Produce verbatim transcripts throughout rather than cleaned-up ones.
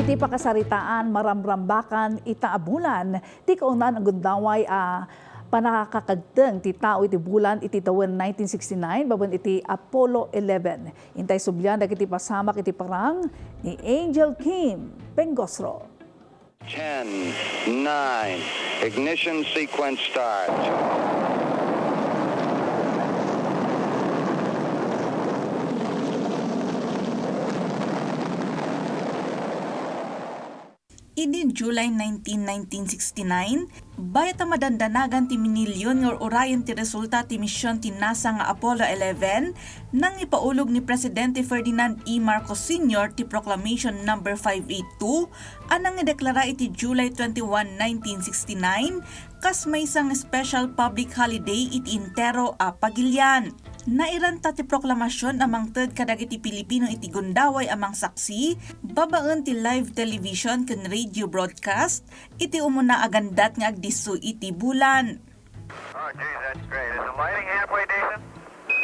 Ti pakasaritaan, maramrambakan ita a bulan, ti kaunaan a gundaway a panakakadteng ti tao iti bulan iti tawen nineteen sixty-nine babaen iti Apollo eleven. Intay sublian dagiti pasamak iti parang ni Angel Kim Pengosro. Ten, nine, ignition sequence start. Idi July nineteen, nineteen sixty-nine, bayat a madandanagan ti minilyon nga ur-urayen ti resulta ti mision ti NASA nga Apollo eleven, nangipaulog ni Presidente Ferdinand E. Marcos Senior ti Proclamation Number five eight two a nangideklara iti July twenty-one, nineteen sixty-nine, kas maysa nga special public holiday iti entero a pagilian. Nairanta ti proklamasion a mangted kadagiti Pilipino iti gundaway a mangsaksi babaen ti live television ken radio broadcast iti umuna a gandat nga agdisso iti bulan. Oh, geez, that's great. Is the lighting halfway decent?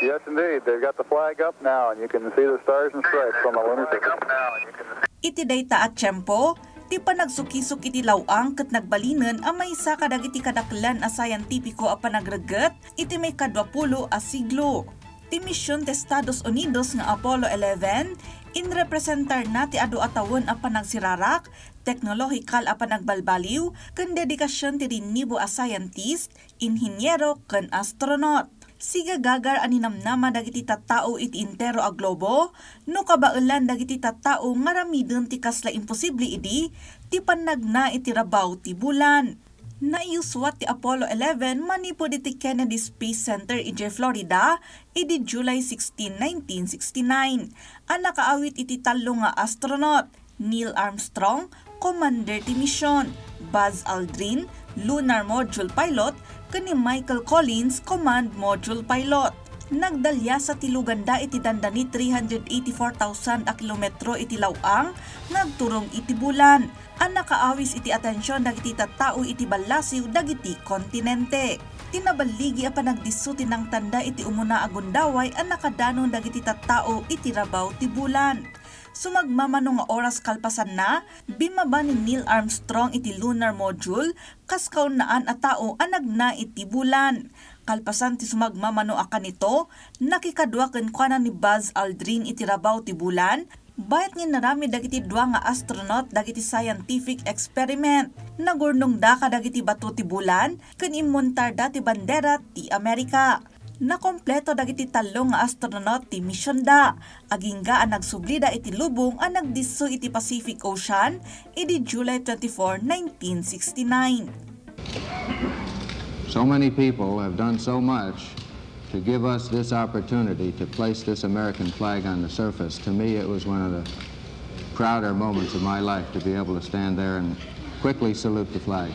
Yes, indeed. They've got the flag up now, and you can see the stars and stripes on the lunar surface. Up now, and you can Iti dayta a tiempo, ti panagsukisok iti law-ang ket nagbalinen a maysa kadagiti kadaklan a scientifico a panagregget iti maikadua pulo a siglo. Ti mision ti Estados Unidos nga Apollo eleven, inrepresentarna ti adu a tawen a panagsirarak, teknolohikal a panagbalbaliw, ken dedikasion ti rinnibo a scientist, inhiniero, ken astronaut. Sigagagar a ninamnama dagiti tattao iti entero a globo no kabaelan dagiti tattao nga aramiden ti kasla imposible idi ti pannagna iti rabaw ti bulan. Naiyusuat ti Apollo eleven manipud iti Kennedy Space Center idiay Florida idi July sixteen, nineteen sixty-nine, a nakaawit iti tallo nga astronaut, Neil Armstrong, commander ti mision, Buzz Aldrin, lunar module pilot, ken ni Michael Collins, command module pilot. Nagdaliasa ti luganda iti dandani three hundred eighty-four thousand a kilometro iti law-ang nga agturong iti bulan, a nakaawis iti atension dagiti tattao iti ballasiw dagiti kontinente. Ti naballigi a panagdisso ti nangtanda iti umuna a gundaway a nakadanon dagiti tattao iti rabaw ti bulan. Sumagmamano nga oras kalpasanna, bimmaba ni Neil Armstrong iti lunar module kas kaunaan a tao a nagna iti bulan. Kalpasan ti sumagmamano a kanito, nakikadua kenkuana ni Buzz Aldrin iti rabaw ti bulan, bayat nga inaramid dagiti dua nga astronaut dagiti scientific experiment. Nagurnongda kadagiti bato ti bulan ken immuntarda ti bandera ti Amerika. Nakompleto dagiti tallo nga astronaut ti misionda, agingga a nagsublida iti lubong a nagdisso iti Pacific Ocean idi July twenty-four, nineteen sixty-nine. So many people have done so much to give us this opportunity to place this American flag on the surface. To me, it was one of the prouder moments of my life to be able to stand there and quickly salute the flag.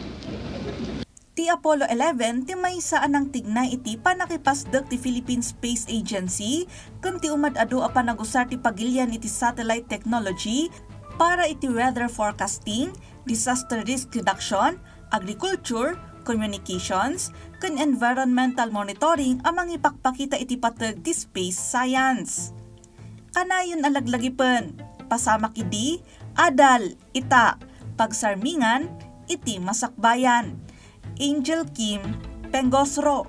Ti Apollo eleven ti maysa a nangtignay iti pannakipasdek ti Philippine Space Agency ken ti umad-adu a panagusar ti pagilian iti satellite technology para iti weather forecasting, disaster risk reduction, agriculture, communications, ken environmental monitoring a mangipakpakita iti pateg ti space science. Kanayon a laglagipen, pasamak idi, adal, ita, pagsarmingan, iti masakbayan. Angel Kim Pengosro.